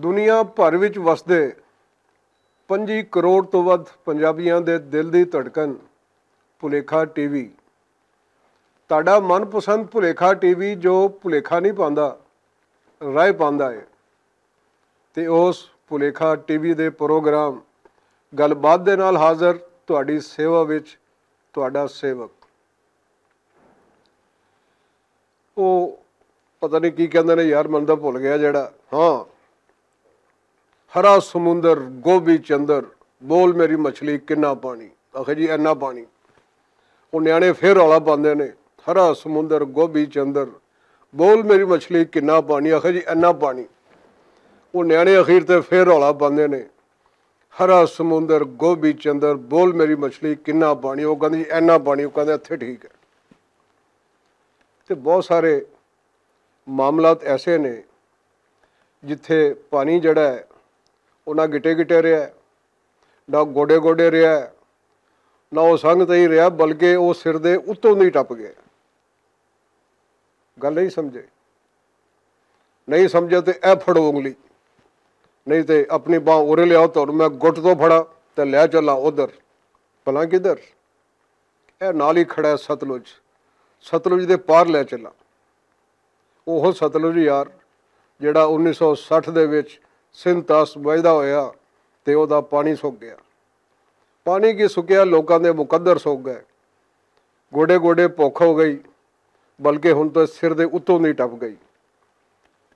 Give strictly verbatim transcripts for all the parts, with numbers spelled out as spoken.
دنیا بھر وچ وسدے پنجی کروڑ توں ودھ پنجابیاں دے دل دی دھڑکن، پلیکھا ٹی وی۔ تہاڈا من پسند پلیکھا ٹی وی جو پلیکھا نہیں پاندا، رائے پاندا ہے۔ تے اوس پلیکھا ٹی وی دے پروگرام گل بات دے نال حاضر، تہاڈی سیوا وچ تہاڈا سیوک۔ او پتہ نہیں کی کہندے نے یار، من تاں بھل گیا جیڑا۔ ہاں، ہرا سمندر، گوبھی چندر، بول میری مچھلی کنا پانی۔ آخر جی اینا پانی۔ او نیانے پھر رولا پاندے نے، ہرا سمندر، گوبھی چندر، بول میری مچھلی کنا پانی۔ آخر جی اینا پانی۔ او نیانے اخیر تے پھر رولا پاندے نے، ہرا سمندر، گوبھی چندر، بول میری مچھلی کنا پانی۔ او کہندے جی اینا پانی۔ او کہندے اتھے ٹھیک ہے۔ تے بہت سارے معاملات ایسے نے جتھے پانی جڑا ہے، او نہ گٹے گٹے رہیا ہے، نہ گوڈے گوڈے رہیا ہے، نہ او سنگ تے ہی رہیا، بلکہ او سر دے اتوں دی ٹپ گیا۔ گل نہیں سمجھے؟ نہیں سمجھے تے اے پھڑو انگلی، نہیں تے اپنی باں اورے لیاؤ، تہانوں میں گٹ تو پھڑا تے لے چلاں ادھر۔ بھلا کدھر؟ اے نال ہی کھڑا ہے ستلج، ستلج دے پار لے چلاں۔ اوہ ستلج یار، جڑا انیس سو سٹھ دے وچ سندھ تاس معاہدہ ہویا تے او دا پانی سک گیا۔ پانی کی سکیا، لوکاں دے مقدر سک گئے، گوڈے گوڈے بھوک ہو گئی، بلکہ ہن تو سر دے اتوں نہیں ٹپ گئی۔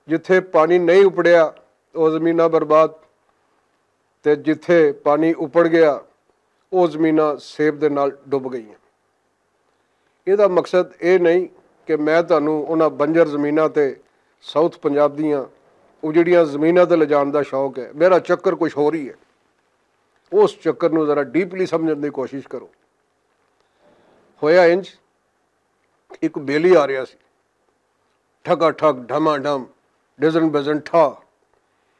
جتھے پانی نہیں اپڑیا، او زمیناں برباد، تے جتھے پانی اپڑ گیا، او زمیناں سیب دے نال ڈب گئیاں۔ اے دا مقصد اے نہیں کہ میں تہانوں انہاں بنجر زمیناں تے ساؤتھ پنجاب دیاں اجڑیاں زمیناں تے لجان دا شوق ہے۔ میرا چکر کچھ ہو رہی ہے، اس چکر نوں ذرا ڈیپلی سمجھن دی کوشش کرو۔ ہویا انج، ایک بیلی آ رہیا سی، ٹھگا ٹھگ، ڈھما ڈھم، ڈزن بزن ٹھا۔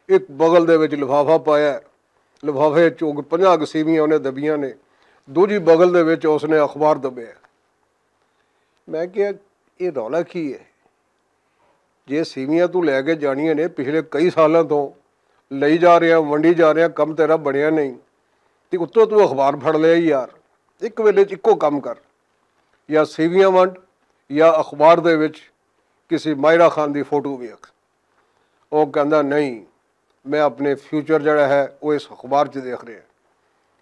ایک بغل دے وچ لفافہ پایا ہے، لفافے چ پنجاہ سیویاں انہیں دبیاں نے، دوجی بغل دے وچ اس نے اخبار دبیا ہے۔ میں کہیا، یہ رولا کی ہے؟ جے سیویاں تو لے کے جانیاں نے، پچھلے کئی سالاں تو لئی جا رہے ہیں، ونڈی جا رہے ہیں، کم تیرا بنیا نہیں، تے اتوں تو اخبار پھڑ لیا ای یار۔ ایک ویلے چ اکو کم کر، یا سیویاں ونڈ، یا اخبار دے وچ کسی ماہرہ خان دی فوٹو ویکھ۔ او کہندا، نہیں، میں اپنے فیوچر جڑا ہے، او اس اخبار چ دیکھ رہے ہیں،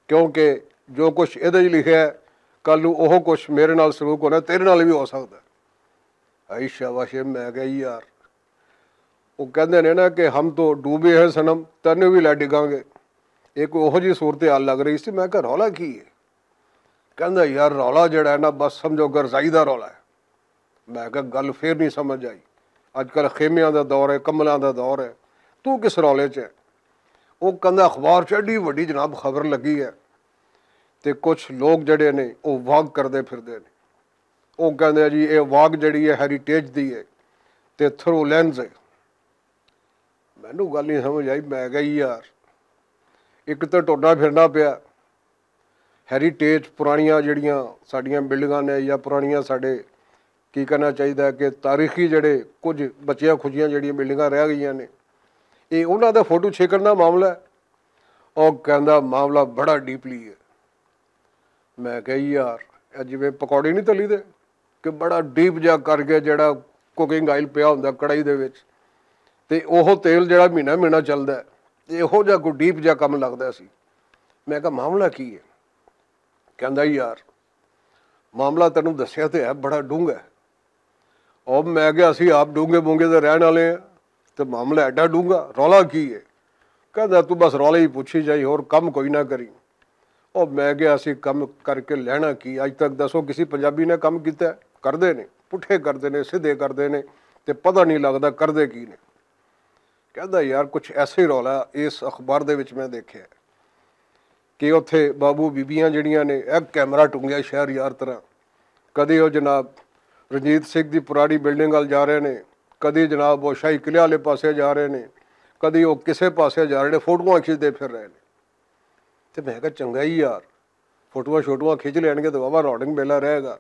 کیونکہ جو کچھ ایہدے وچ لکھیا ہے، کل نوں اوہو کچھ میرے نال سلوک ہونا، تیرے نال وی ہو سکدا ہے۔ ہائی شاباش اے، میں کہیا، یار، او کہندے نے نا کہ ہم تو ڈوبے ہیں صنم، تینوں وی لے ڈگاں گے۔ ایک اوہو جی صورتحال لگ رہی سی۔ میں کہیا، رولا کی ہے؟ کہندا، یار، رولا جڑا ہے نا، بس سمجھو گرزائی دا رولا ہے۔ میں کہیا، گل فیر نہیں سمجھ آئی۔ اج کل خیمیاں دا دور ہے، کملاں دا دور ہے، تو کس رولے چ ہے؟ او کہندا، اخبار چ ایڈی وڈی جناب خبر لگی ہے، تے کچھ لوگ جڑے نے، او واک کردے پھردے نے۔ او کہندے، جی، اے واک جڑی ہے، ہیریٹیج دی ہے، تے تھرو لینز ہے۔ مینوں گل نہیں سمجھ آئی۔ میں کہیا، یار، ایک تے ٹرنا پھرنا پیا، ہیریٹیج، پرانیاں جڑیاں ساڈیاں بلڈنگاں نے یا پرانیاں ساڈے، کی کہنا چاہیدا ہے کہ تاریخی جڑے کچھ بچیاں کھچیاں جڑیاں بلڈنگاں رہ گئیاں نے، اے انہاں دا فوٹو چھیکن دا معاملہ ہے۔ او کہندا، معاملہ بڑا ڈیپلی ہے۔ میں کہیا، یار، اے جویں پکوڑے نہیں تلی دے، کہ بڑا ڈیپ جا کر کے جڑا کوکنگ آئل پیا ہوندا کڑاہی دے وچ، تے اوہو تیل جڑا مہینہ مہینہ چلدا ہے، تے اوہو جا کوئی ڈیپ جا کم لگدا سی۔ میں کہیا، معاملہ کی ہے؟ کہندا، یار، معاملہ تینوں دسیا تے ہے، بڑا ڈونگا ہے۔ او میں کہیا، اسی آپ ڈونگے مونگے دے رہن والے ہیں، تے معاملہ ایڈا ڈونگا، رولا کی ہے؟ کہندا، تو بس رولے ہی پوچھی جائی، ہور کم کوئی نہ کری۔ او میں کہیا، اسی کم کر کے لینا کی؟ اج تک دسو، کسی پنجابی نے کم کیتا ہے؟ کردے نے، پٹھے کردے نے، سدھے کردے نے، تے پتہ نہیں لگدا کردے کی نے۔ کہندا، یار، کچھ ایسے ہی رولا اس اخبار دے وچ میں دیکھیا ہے کہ اتھے بابو بیبیاں جڑیاں نے، ایک کیمرہ ٹنگیا شہر یار طرح، کدی او جناب رنجیت سنگھ دی پرانی بلڈنگ ول جا رہے نے، کدی جناب او شاہی قلعے والے پاسے جا رہے نے، کدی او کسے پاسے جا رہے نے، فوٹوواں کھچدے پھر رہے نے۔ تے میں کہا، چنگا ہی یار، فوٹوواں شوٹوواں کھچ لین گے تے بابا رونق میلہ رہے گا۔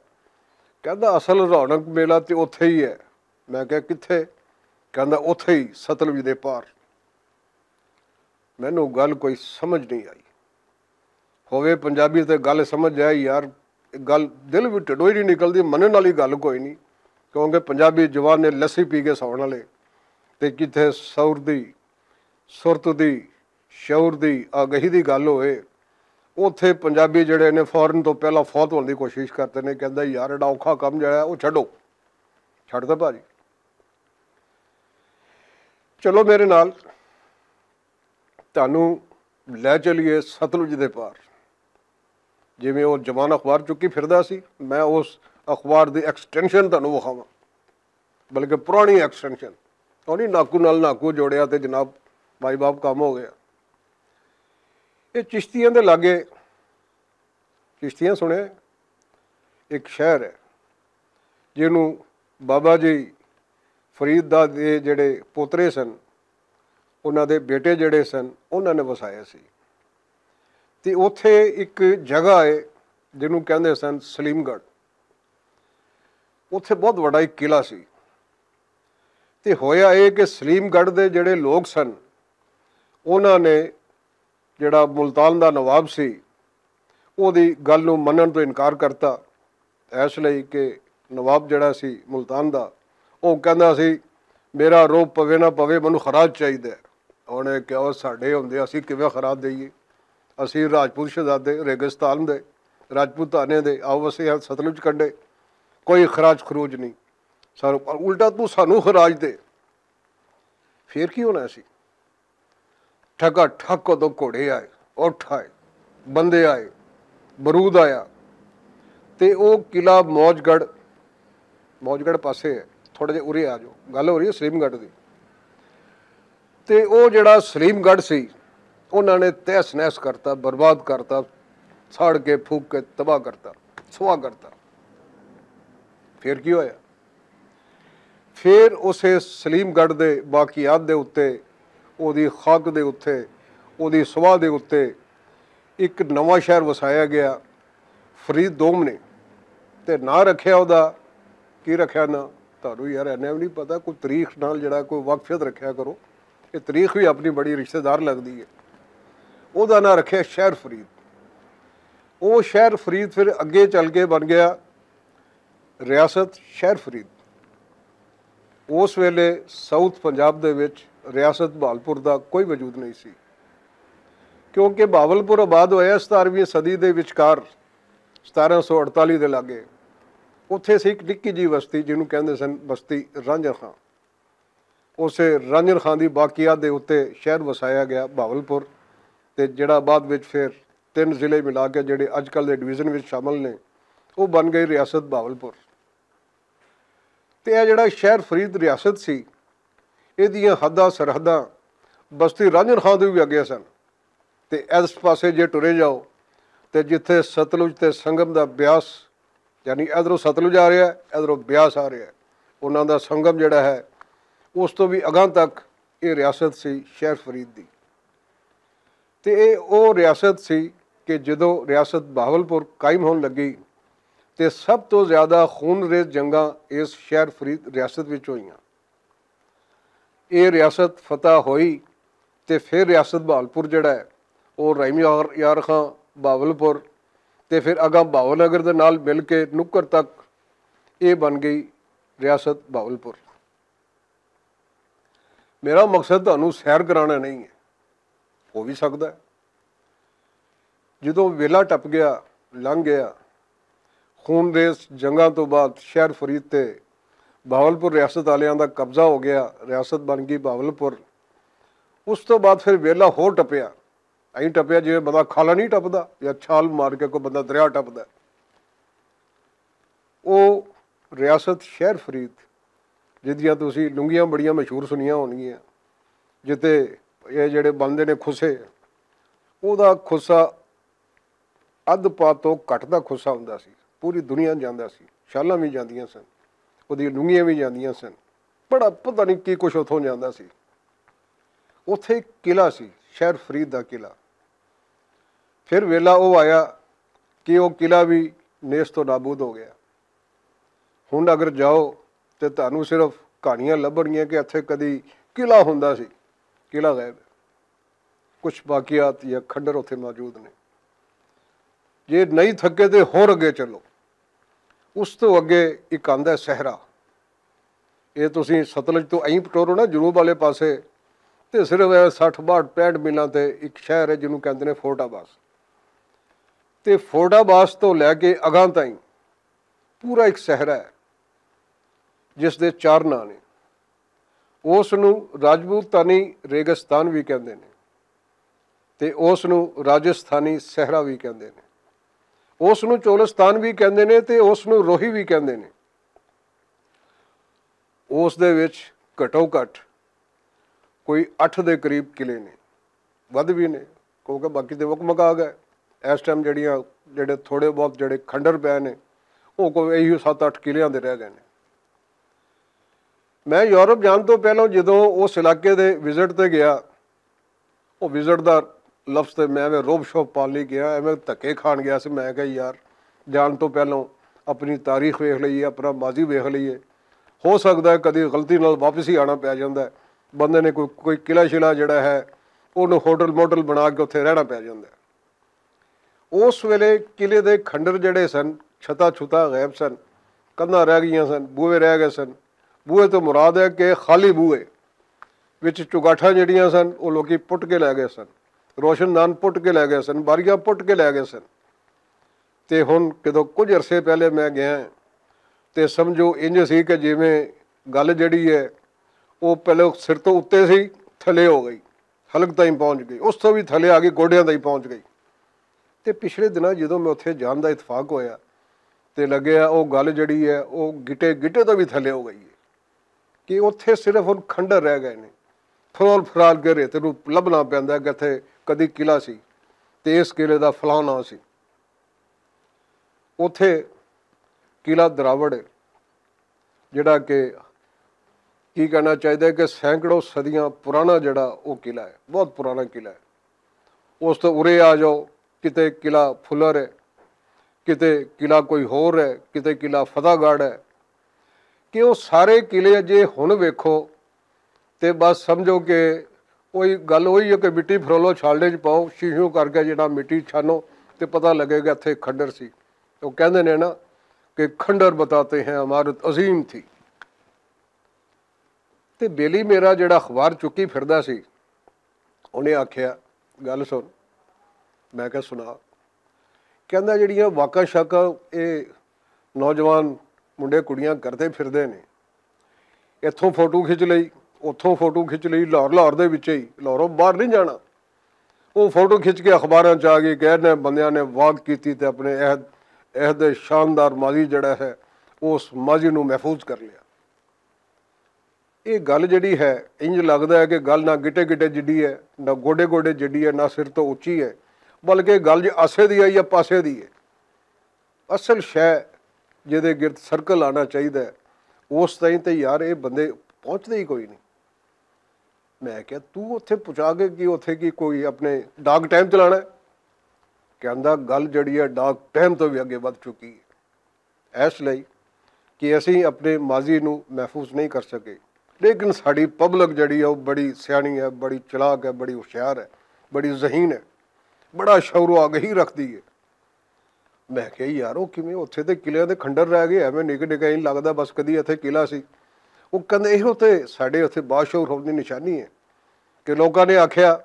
کہندا، اصل رونق میلہ تے اوتھے ہی ہے۔ میں کہا، کتھے؟ کہندا، اوتھے ہی، ستلج دے پار۔ مینوں گل کوئی سمجھ نہیں آئی۔ ہووے پنجابی تے گل سمجھ آئے یار، گل دل وچ ٹڈوئی نہیں نکلدی، منن والی گل کوئی نہیں۔ کیونکہ پنجابی جوان نے لسی پی کے ساون والے، تے کتھے سور دی، سرت دی، شعور دی، آگہی دی گل ہوئے، اوتھے پنجابی جڑے نے فورن تو پہلا فوت ہون دی کوشش کرتے نے، کہندا یار ایڈا اوکھا کم جڑا ہے او چھڈو۔ چھڈ تے بھاجی، چلو میرے نال، تانوں لے چلیے ستلج دے پار۔ جویں او جوان اخبار چکی پھردا سی، میں اس اخبار دی ایکسٹینشن تانوں وکھاواں، بلکہ پرانی ایکسٹینشن۔ او نہیں ناکو نال ناکو جوڑیا تے جناب، مائی باپ کم ہو گیا۔ یہ چشتیاں دے لاگے، چشتیاں سنے، ایک شہر ہے جنوں بابا جی فرید دا دے جڑے پوترے سن، انہاں دے بیٹے جڑے سن، انہاں نے وسایا سی۔ تے اوتھے ایک جگہ ہے جنوں کہندے سن سلیم گڑھ۔ اوتھے بہت وڈا ایک قلعہ سی۔ تے ہویا اے کہ سلیم گڑھ دے جڑے لوگ سن، انہاں نے جڑا ملتان دا نواب سی، اوہدی گل نوں منن توں انکار کرتا۔ ایس لئی کہ نواب جڑا سی ملتان دا، او کہندا سی، میرا روپ پوے نہ پوے، مینوں خراج چاہیدا ہے۔ انہاں نے کہا، او ساڈے ہوندے اسی کیویں خراج دئیے؟ اسی راجپوت شہزادے، ریگستان دے، راجپوتانے دے، آؤ اسی ہاں ستلج کنڈے، کوئی خراج خروج نہیں۔ سانوں الٹا تو سانوں خراج دے۔ پھر کی ہونا سی؟ ٹھکا ٹھک ادوں گھوڑے آئے، اٹھ آئے، بندے آئے، برود آیا۔ تے او قلعہ موج گڑھ، موج گڑھ پاسے ہے، تھوڑا جہا ارے آ جاؤ، گل ہو رہی ہے سلیم گڑھ دی۔ تے او جڑا سلیم گڑھ سی، انہاں نے تہس نہس کرتا، برباد کرتا، ساڑ کے پھوک کے تباہ کرتا، سوا کرتا۔ پھر کی ہویا؟ پھر اسے سلیم گڑھ دے باقیات دے اُتے، اوہدی خاک دے اُتے، اوہدی سواہ دے اُتے اک نواں شہر وسایا گیا، فرید دوم نے۔ تے ناں رکھیا اوہدا، کی رکھیا ناں؟ تہانوں یار اینا وی نہیں پتا، کوئی تاریخ نال جڑا کوئی واقفیت رکھیا کرو۔ یہ تاریخ وی اپنی بڑی رشتہ دار لگدی ہے۔ اوہدا ناں رکھیا شہر فرید۔ او شہر فرید پھر اگے چل کے بن گیا ریاست شہر فرید۔ اس ویلے ساؤتھ پنجاب دے وچ ریاست بہاولپور دا کوئی وجود نہیں سی، کیونکہ بہاولپور آباد ہویا ستارہویں صدی دے وچکار، ستارہ سو اڑتالی دے لاگے۔ اتھے سی ایک نکی جی بستی جنوں کہندے سن بستی رانجھر خان۔ اسے رانجھر خان دی باقیات دے اُتے شہر وسایا گیا بہاولپور، تے جڑا بعد وچ پھر تین ضلع ملا کے جڑے اج کل دے ڈویژن وچ شامل نے، او بن گئی ریاست بہاولپور۔ تے اے جڑا شہر فرید ریاست سی، ایہدیاں حداں سرحداں بستی رانجھر خان دے وی اگے سن۔ تے اس پاسے جے ٹرے جاؤ، تے جتھے ستلج تے سنگم دا بیاس، یعنی ادھروں ستلج آ رہیا ہے، ادھروں بیاس آ رہیا ہے، انہاں دا سنگم جڑا ہے، اس توں وی اگاں تک ایہہ ریاست سی شہر فرید دی۔ تے ایہہ او ریاست سی کہ جدوں ریاست بہاولپور قائم ہون لگی، تے سب توں زیادہ خون ریز جنگاں اس شہر فرید ریاست وچ ہوئیاں۔ ایہہ ریاست فتح ہوئی، تے فیر ریاست بہاولپور جڑا ہے، او رحیم یار خان بہاولپور، تے فیر اگاں بہاولنگر دے نال مل کے نکر تک ایہہ بن گئی ریاست بہاولپور۔ میرا مقصد تہانوں سیر کرانا نہیں ہے، ہو وی سکدا ہے۔ جدوں ویلا ٹپ گیا، لنگ گیا، خون ریز جنگاں توں بعد شہر فرید تے بہاولپور ریاست آلیاں دا قبضہ ہو گیا، ریاست بن گئی بہاولپور۔ اس توں بعد فیر ویلا ہور ٹپیا، ایں ٹپیا جیویں بندہ کھالا نہیں ٹپدا یا چھال مار کے کوئی بندہ دریا ٹپدا ہے۔ او ریاست شہر فرید، جدیاں تسی لنگیاں بڑیاں مشہور سنیاں ہونگیاں، جتے اے جڑے بندے نے کھسے، او دا کھسا ادھ پا تو گھٹ دا کھسا ہوندا سی، پوری دنیا جاندا سی، شالاں وی جاندیاں سن، او دی لنگیاں وی جاندیاں سن۔ بڑا پتہ نہیں کی کچھ اتھوں جاندا سی۔ اتھے ایک قلعہ سی، شہر فرید دا قلعہ۔ پھر ویلا او آیا کہ او قلعہ وی نیست و نابود ہو گیا۔ ہن اگر جاؤ تے تہانوں صرف کہانیاں لبھنگیاں کہ اتھے کدی قلعہ ہوندا سی، قلعہ غائب ہے۔ کچھ باقیات یا کھنڈر اتھے موجود نے۔ جے نہیں تھکے تے ہور اگے چلو، اس تو اگے ایک آندا ہے صحرا۔ یہ تسی ستلج تو ایں پٹورو نا جنوب والے پاسے، تے صرف اے سٹھ باہٹھ پینٹ میلاں تے ایک شہر ہے جنوں کہندے نے فورٹ آباس۔ تے فورٹ آباس تو لے کے اگاں تائیں پورا ایک صحرا ہے، جس دے چار ناں نے۔ اس نوں راجپوتانی ریگستان وی کہندے نے، تے اس نوں راجستھانی صحرا وی کہندے نے۔ اس نوں چولستان وی کہندے نے تے اس نوں روہی وی کہندے نے۔ اس دے وچ گھٹو گھٹ کوئی اٹھ دے قریب قلعے نے، ودھ وی نے، کیونکہ باقی تے وک مکا گئے۔ اس ٹائم جڑیاں، جڑے تھوڑے بہت جڑے کھنڈر پے نے، وہ کوئی ایہی ست اٹھ قلعیاں دے رہ گئے نے۔ میں یورپ جان تو پہلوں جدوں اس علاقے دے وزٹ تے گیا، وہ وزٹ دا لفظ تے میں ایویں روب شوب پال نہیں گیا، ایویں دھکے کھان گیا سی۔ میں کہا، یار، جان تو پہلوں اپنی تاریخ ویکھ لئیے، اپنا ماضی ویکھ لئیے۔ ہو سکدا ہے کدی غلطی نال واپس ہی آنا پیا جاندا ہے، بندے نے کوئی کوئی قلعہ شلعہ جڑا ہے، انہوں ہوٹل موٹل بنا کے اتھے رہنا پیا جاندا ہے۔ اس ویلے قلعے دے کھنڈر جڑے سن، چھتا چھتا غائب سن، کندھاں رہ گئیاں سن، بوئے رہ گئے سن۔ بوئے تو مراد ہے کہ خالی بوئے وچ چگاٹھاں جڑیاں سن، وہ لوکی پٹ کے لے گئے سن، روشن دان پٹ کے لے گئے سن، باریاں پٹ کے لے گئے سن۔ تے ہن کدوں کچھ عرصے پہلے میں گیا ہاں، تے سمجھو انج سی کہ جویں گل جڑی ہے، وہ پہلے سر تو اتے سی، تھلے ہو گئی، حلق تائیں پہنچ گئی، اس تو بھی تھلے آ گئی، گوڈیاں تائیں پہنچ گئی۔ تے پچھلے دناں جدوں میں اتھے جان دا اتفاق ہویا، تے لگیا او گل جڑی ہے، او گٹے گٹے تو بھی تھلے ہو گئی ہے۔ کہ اتھے صرف ہن کھنڈر رہ گئے نے، فرول فرال کے ریت نوں لبنا پیندا ہے کہ اتھے کدی قلعہ سی، تے اس قلعے دا فلاں ناں سی۔ اتھے قلعہ دراوڑ ہے، جڑا کہ کی کہنا چاہیے کہ سینکڑوں صدیاں پرانا جڑا وہ قلعہ ہے، بہت پرانا قلعہ ہے۔ اس تو ارے آ جاؤ، کتے قلعہ پھلر ہے، کتے قلعہ کوئی ہور ہے، کتے قلعہ فتح گڑھ ہے۔ کہ وہ سارے قلعے جے ہن ویکھو تے بس سمجھو کہ وہی گل وہی ہے کہ مٹی پھرولو، چھالنے چ پاؤ، شیشوں کر کے جناب مٹی چھانو، تے پتہ لگے گا اتھے کھنڈر سی۔ وہ کہندے نے نا کہ کھنڈر بتاتے ہیں عمارت عظیم تھی۔ تے بیلی میرا جڑا اخبار چکی پھردا سی، انہیں آکھیا، گل سن۔ میں کہا، سنا۔ کہندا، جڑیاں واکاں شاکاں اے نوجوان منڈے کڑیاں کردے پھردے نے، اتھوں فوٹو کھچ لئی، اتھوں فوٹو کھچ لئی، لاہور، لاہور دے وچ ہی، لاہوروں باہر نہیں جانا۔ وہ فوٹو کھچ کے اخباراں چ آ گئی کہ انہیں بندیاں نے واک کیتی تے اپنے عہد، عہد شاندار ماضی جڑا ہے، اس ماضی نو محفوظ کر لیا۔ یہ گل جڑی ہے، انج لگدا ہے کہ گل نہ گٹے گٹے جڈی ہے، نہ گوڈے گوڈے جڈی ہے، نہ سر تو اچی ہے، بلکہ گل جے آسے دی ہے یا پاسے دی ہے۔ اصل شے جدے گرد سرکل آنا چاہیدا ہے، اس تائیں تے یار اے بندے پہنچدے ہی کوئی نہیں۔ میں کہیا، تو اتھے پہنچا کے کی اتھے کی کوئی اپنے ڈاک ٹائم چلانا ہے؟ کہندا، گل جڑی ہے ڈاک ٹائم تو بھی اگے ودھ چکی ہے۔ اس لئی کہ اسی اپنے ماضی نوں محفوظ نہیں کر سکے، لیکن ساڈی پبلک جڑی ہے وہ بڑی سیانی ہے، بڑی چلاک ہے، بڑی ہوشیار ہے، بڑی ذہین ہے، بڑا شعور و آگہی رکھدی ہے۔ میں کہیا، یار، وہ کیویں؟ اتھے تے قلعے دے کھنڈر رہ گئے، ایویں نکے نکے ہی لگدا بس کدی اتھے قلعہ سی۔ وہ کہندے، ایہو تے ساڈے اتھے باشعور ہونے دی نشانی ہے کہ لوکاں نے آکھیا،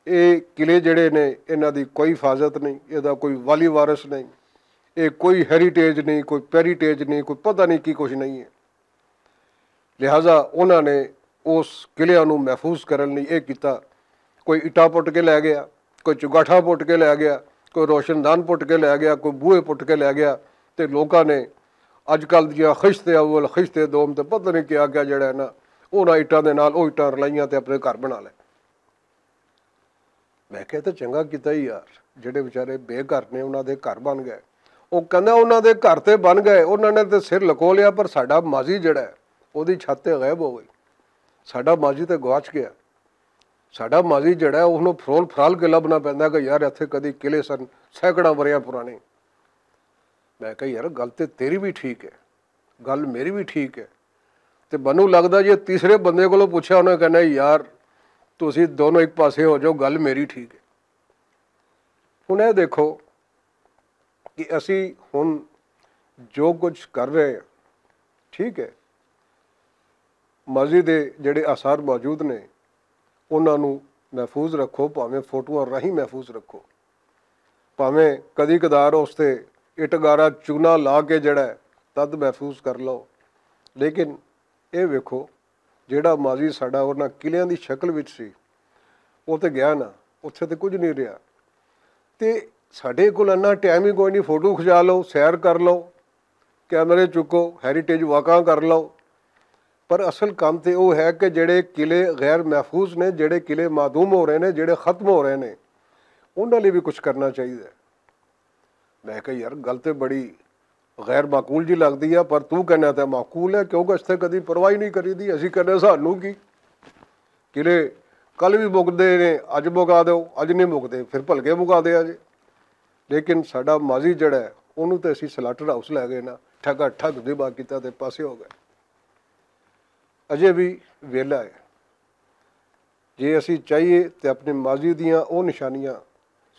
اے قلعے جڑے نے، انہاں دی کوئی حفاظت نہیں، اے دا کوئی والی وارث نہیں، اے کوئی ہیریٹیج نہیں، کوئی پیریٹیج نہیں، کوئی پتہ نہیں کی کچھ نہیں ہے۔ لہذا انہاں نے اس قلعیاں نوں محفوظ کرن لئی اے کیتا، کوئی اٹا پٹ کے لے گیا، کوئی چگاٹھا پٹ کے لے گیا، کوئی روشن دان پٹ کے لے گیا، کوئی بوئے پٹ کے لے گیا۔ تے لوکاں نے اج کل دیاں خشتے اول، خشتے دوم تے پتہ نہیں کیا کیا جڑا ہے نا، انہاں اٹاں دے نال او اٹاں رلائیاں تے اپنے گھر بنا لے۔ میں کہیا، تے چنگا کیتا ہی یار، جڑے بیچارے بے گھر نے، انہاں دے گھر بن گئے۔ او کہندا، انہاں دے گھر تے بن گئے، انہاں نے تے سر لکو لیا، پر ساڈا ماضی جڑا ہے، اوہدی چھت تے غائب ہو گئی۔ ساڈا ماضی تے گواچ گیا۔ ساڈا ماضی جڑا ہے، اوہنوں پھرول پھرال کے لبنا پیندا کہ یار، اتھے کدی قلعے سن، سینکڑاں وریاں پرانے۔ میں کہیا، یار، گل تے تیری بھی ٹھیک ہے، گل میری بھی ٹھیک ہے۔ تے مینوں لگدا جے تیسرے بندے کولوں پچھیا، انہاں کہنا، یار، تسی دونوں ایک پاسے ہو جاؤ، گل میری ٹھیک ہے۔ ہن اے دیکھو کہ اسی ہن جو کچھ کر رہے ہیں، ٹھیک ہے، ماضی دے جڑے آثار موجود نے، انہاں نوں محفوظ رکھو، بھاویں فوٹواں راہیں محفوظ رکھو، بھاویں کدی کدار اس تے اٹگارا چونا لا کے جڑا ہے، تد محفوظ کر لو۔ لیکن اے ویکھو، جڑا ماضی ساڈا انہاں قلعیاں دی شکل وچ سی، او تے گیا نا، اتھے تے کچھ نہیں رہیا۔ تے ساڈے کول انہاں ٹائم ہی کوئی نہیں، فوٹو کھچا لو، سیر کر لو، کیمرے چکو، ہیریٹیج واکاں کر لو۔ پر اصل کام تے او ہے کہ جڑے قلعے غیر محفوظ نے، جڑے قلعے معدوم ہو رہے نے، جڑے ختم ہو رہے نے، انہاں لئی بھی کچھ کرنا چاہیدا ہے۔ میں کہا، یار، گل تے بڑی غیر معقول جی لگدی ہے، پر تو کہنا تے معقول ہے، کیونکہ اس تے کدی پرواہ ہی نہیں کری دی۔ اسی کہنے سانوں کی، قلعے کل بھی مکدے نے، اج مکا دو، اج نہیں مکدے، پھر بھلکے مکا دیا جی۔ لیکن ساڈا ماضی جڑا ہے، انہوں تے اسی سلاٹر ہاؤس لے گئے نا، ٹھگا ٹھگ دبا کیتا تے پاسے ہو گئے۔ اجے بھی ویلا ہے۔ جے اسی چاہیے تے اپنے ماضی دیاں او نشانیاں،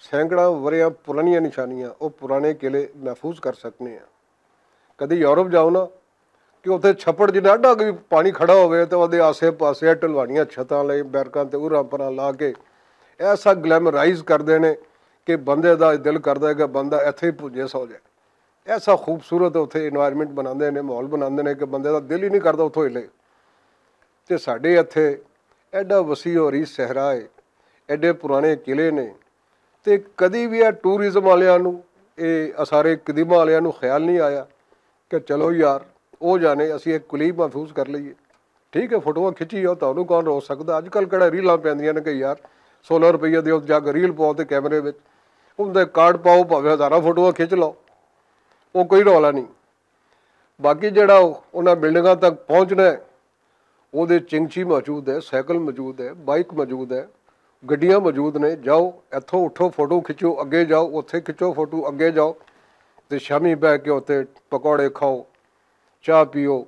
سینکڑاں وریاں پرانیاں نشانیاں، او پرانے قلعے محفوظ کر سکنے ہیں۔ کدی یورپ جاؤ نا، کہ اتھے چھپڑ جنہاں اڈا کوئی پانی کھڑا ہوئے تے اودے آسے پاسے ٹلوانیاں چھتاں لے بیرکاں تے اراں پراں لا کے ایسا گلیمرائز کر دینے کہ بندے دا دل کردا ہے کہ بندہ ایتھے ہی پجے سو جائے۔ ایسا خوبصورت اتھے انوائرمنٹ بناندے نے، ماحول بناندے نے کہ بندے دا دل ہی نہیں کردا اتھوں ہلے۔ تے ساڈے ایتھے ایڈا وسیع ہو رہی صحرا ہے، ایڈے پرانے قلعے نے، تے کدی وی اے ٹورزم آلیاں نوں، اے آثار قدیمہ آلیاں نوں خیال نہیں آیا کہ چلو یار، او جانے اسی ایک کلیپ محفوظ کر لئیے۔ ٹھیک ہے، فوٹواں کھچی ہو، تانوں کون روک سکدا؟ اج کل کہڑا ریلاں پیندیاں نے کہ یار، سولہ روپیہ دیو، جا کے ریل پاؤ تے کیمرے وچ، ان دے کارڈ پاؤ، بھاویں ہزاراں فوٹواں کھچ لو، او کوئی رولا نہیں۔ باقی جڑا انہاں بلڈنگاں تک پہنچنا ہے، او دے چنگچی موجود ہے، سائیکل موجود ہے، بائک موجود ہے، گڈیاں موجود نے۔ جاؤ، ایتھوں اٹھو، فوٹو کھچو، اگے جاؤ، اوتھے کھچو فوٹو، اگے جاؤ، تے شامی بہ کے اوتھے پکوڑے کھاؤ، چاہ پیو،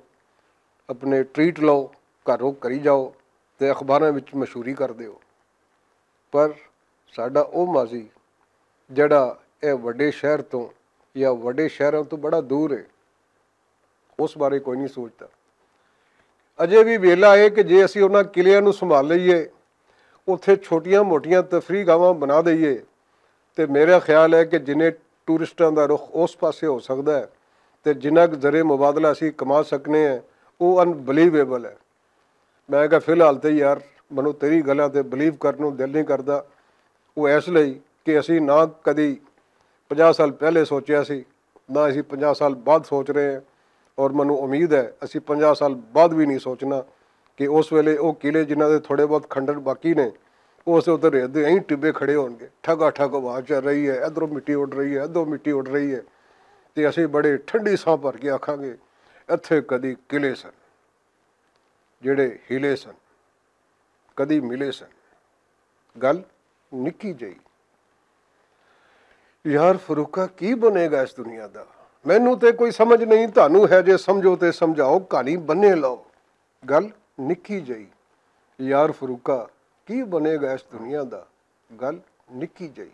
اپنے ٹریٹ لو، گھروں کری جاؤ، تے اخباراں وچ مشہوری کر دیو۔ پر ساڈا او ماضی جڑا اے وڈے شہر توں یا وڈے شہراں توں بڑا دور ہے، اس بارے کوئی نہیں سوچدا۔ اجے وی ویلا ہے کہ جے اسی انہاں قلعیاں نوں سنبھال لئیے، اتھے چھوٹیاں موٹیاں تفریح گاہاں بنا دئیے، تے میرا خیال ہے کہ جنہیں ٹورسٹاں دا رخ اس پاسے ہو سکدا ہے، تے جنہ کُ ذریعے مبادلہ اسی کما سکنے ہیں، او انبلیویبل ہے۔ میں کہا، فی الحال تے یار، مینوں تیری گلاں تے بلیو کرن نوں دل نہیں کردا۔ او اس لئی کہ اسی نہ کدی پنجاہ سال پہلے سوچیا سی، نہ اسی پنجاہ سال بعد سوچ رہے ہیں، اور مینوں امید ہے اسی پنجاہ سال بعد بھی نہیں سوچنا کہ اس ویلے او قلعے جنہاں دے تھوڑے بہت کھنڈر باقی نے، او اسے اتر رہے دے ایں ٹبے کھڑے ہون گے، ٹھگا ٹھگ ہوا چل رہی ہے، ادھروں مٹی اڑ رہی ہے، ادھروں مٹی اڑ رہی ہے، تے اسی بڑے ٹھنڈی ساہ بھر کے آکھاں گے، اتھے کدی قلعے سن، جڑے ہلے سن، کدی ملے سن۔ گل نکی جئی۔ یار فروقہ، کی بنے گا اس دنیا دا؟ مینوں تے کوئی سمجھ نہیں، تانوں ہے جے سمجھو تے سمجھاؤ، کہانی بنے لاؤ۔ گل نکی جئی۔ یار فروقہ، کی بنے گا اس دنیا دا؟ گل نکی جئی۔